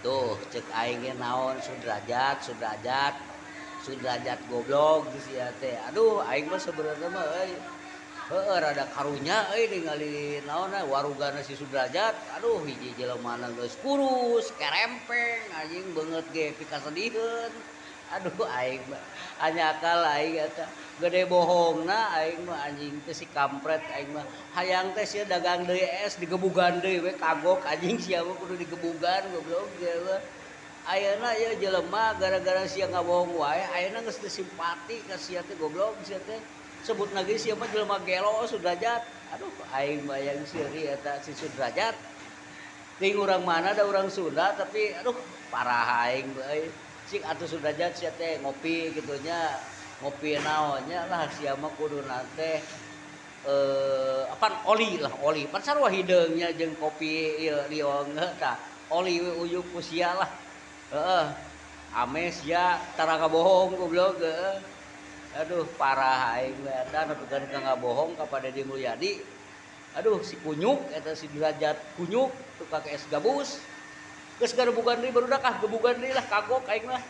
Tuh, cek aing ge naon Sudrajat, Sudrajat, Sudrajat goblok sia teh. Aduh, aing mah sebenarnya mah euy. Heeh, rada karunya euy ningali naon warugana si Sudrajat. Aduh, hiji jelemana geus kurus, kerempeng, anjing beungeut ge pikasediheun. Aduh, aing mah anyakal aing eta. Gede bohongna aing mah, anjing teh si kampret aing mah. Hayang teh sia dagang deui es digebugan deui we, kagok anjing sia mah, kudu digebugan goblok sia mah. Ayeuna ieu jelema gara-gara sia ngabohong wae, ayeuna geus teu simpati ka sia teh, goblok sia teh. Sebut lagi sia mah jelema gelo, Sudrajat. Aduh, aing mah yang seuri eta si Sudrajat. Ting urang mana da urang Sunda, tapi aduh, parah aing euy. Cik atuh Sudrajat, sia teh ngopi kitu nya, ngopi naonnya lah, sia mah kuduna teh apaan oli lah, oli pan sarua hideungnya jeung kopi ieu liong. Tah, oli we uyuk ku sia lah, heeh, ame sia tara ngabohong goblok, heeh. Aduh, parah aing mah eta nepikeun ka ngabohong ka Pak Dedi Mulyadi. Aduh, si kunyuk eta, si Derajat kunyuk, tukang es gabus. Geus garebugan deui barudak, ah, gebugan deui lah, kagok aing mah.